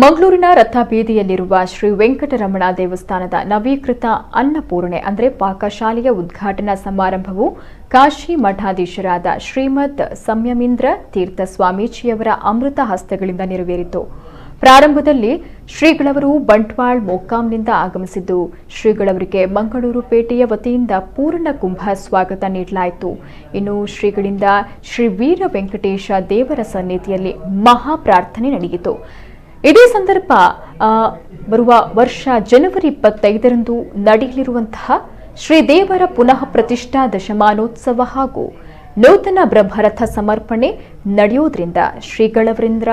ಮಂಗಳೂರಿನ ರಥಬೀದಿಯಲ್ಲಿರುವ ಶ್ರೀ ವೆಂಕಟರಮಣ ದೇವಸ್ಥಾನದ ನವೀಕೃತ ಅನ್ನಪೂರ್ಣೆ ಅಂದರೆ ಪಾಕಶಾಲೆಯ ಉದ್ಘಾಟನಾ ಸಮಾರಂಭವು ಕಾಶಿ ಮಠಾಧೀಶರಾದ ಶ್ರೀಮದ್ ಸಂಯಮೀಂದ್ರ ತೀರ್ಥ ಸ್ವಾಮೀಜಿಯವರ ಅಮೃತ ಹಸ್ತಗಳಿಂದ ನೆರವೇರಿತು. ಪ್ರಾರಂಭದಲ್ಲಿ ಶ್ರೀಗಳವರು ಬಂಟ್ವಾಳ್ ಮೊಕ್ಕಾಂನಿಂದ ಆಗಮಿಸಿದ್ದು, ಶ್ರೀಗಳವರಿಗೆ ಮಂಗಳೂರು ಪೇಟೆಯ ವತಿಯಿಂದ ಪೂರ್ಣ ಕುಂಭ ಸ್ವಾಗತ ನೀಡಲಾಯಿತು. ಇನ್ನು ಶ್ರೀಗಳಿಂದ ಶ್ರೀ ವೀರ ವೆಂಕಟೇಶ ದೇವರ ಸನ್ನಿಧಿಯಲ್ಲಿ ಮಹಾಪ್ರಾರ್ಥನೆ ನಡೆಯಿತು. ಇದೇ ಸಂದರ್ಭ ಬರುವ ವರ್ಷ ಜನವರಿ 25ರಂದು ನಡೆಯಲಿರುವಂತಹ ಶ್ರೀದೇವರ ಪುನಃ ಪ್ರತಿಷ್ಠಾ ದಶಮಾನೋತ್ಸವ ಹಾಗೂ ನೂತನ ಬ್ರಹ್ಮರಥ ಸಮರ್ಪಣೆ ನಡೆಯುವುದರಿಂದ ಶ್ರೀಗಳವರಿಂದ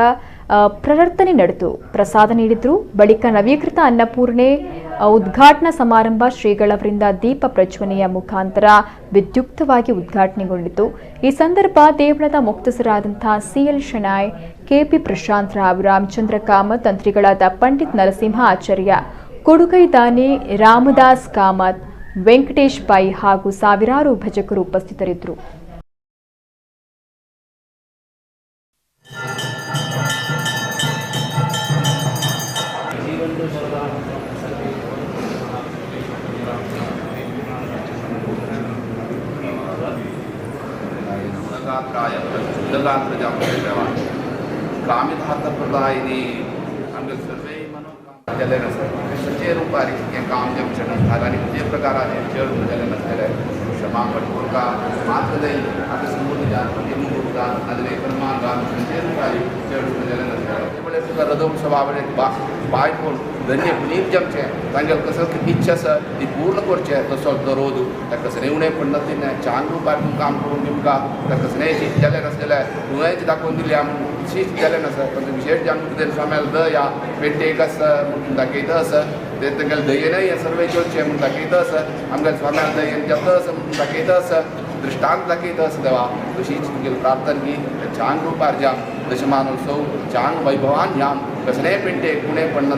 ಪ್ರಾರ್ಥನೆ ನಡೆದು ಪ್ರಸಾದ ನೀಡಿದ್ರು. ಬಳಿಕ ನವೀಕೃತ ಅನ್ನಪೂರ್ಣೆ ಉದ್ಘಾಟನಾ ಸಮಾರಂಭ ಶ್ರೀಗಳವರಿಂದ ದೀಪ ಪ್ರಜ್ವನೆಯ ಮುಖಾಂತರ ವಿದ್ಯುಕ್ತವಾಗಿ ಉದ್ಘಾಟನೆಗೊಂಡಿತು. ಈ ಸಂದರ್ಭ ದೇವಳದ ಮುಕ್ತಸರಾದಂತಹ ಸಿಎಲ್ ಶೆಣಾಯ್, ಕೆಪಿ ಪ್ರಶಾಂತ್ ರಾವ್, ರಾಮಚಂದ್ರ ಕಾಮತ್, ತಂತ್ರಿಗಳಾದ ಪಂಡಿತ್ ನರಸಿಂಹ ಆಚಾರ್ಯ, ಕೊಡುಗೈ ದಾನಿ ರಾಮದಾಸ್ ಕಾಮತ್, ವೆಂಕಟೇಶ್ ಪೈ ಹಾಗೂ ಸಾವಿರಾರು ಭಜಕರು ಉಪಸ್ಥಿತರಿದ್ದರು. धन्य पुनीत जमचे तांगेले कसली इच्छा आसा ती पूर्ण करचे तसो दरोज ताका कसलें उणें पडना चांग रुपार तूं काम करून दिवका ताका कसलेंय जालें नासलें तुवेंच दाखोवन दिल्या म्हूण शीत जालें नासा तांचो विशेष जावन कितें स्वाम्याल दया पेड्डेक आसा म्हूण दाखयता आसा ते तांगेले दयेनय हें सर्वें चलचें म्हूण दाखयता आसा आमगेले स्वाम्याल दयेन जाता आसा म्हूण दाखयता आसा दृष्टांत दाखयता आसा देवा. तशीच तुगेली प्रार्थना की चांग रुपार जाम दशमानोत्सव चांग वैभवान जाम कसलेंय पेंटेक उणें पडना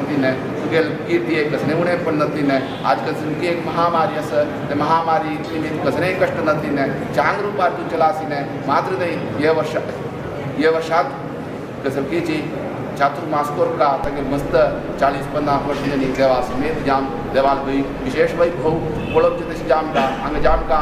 तुगेले कीर्तियेक कसलें उणें पडना. आज कसली एक महामारी आसा ते महामारी निमित्त कसलेंय कश्ट नातिने चांग रुपार तूं चलासिने मात्र न्हय हे वर्षात कसलकीची चातुर्मास कोरका तांगे मस्त 40-50 वर्सांनी देवा समेत जाम देवाक विशेष वैभव पळोवचें तशें जामका हांगा जामका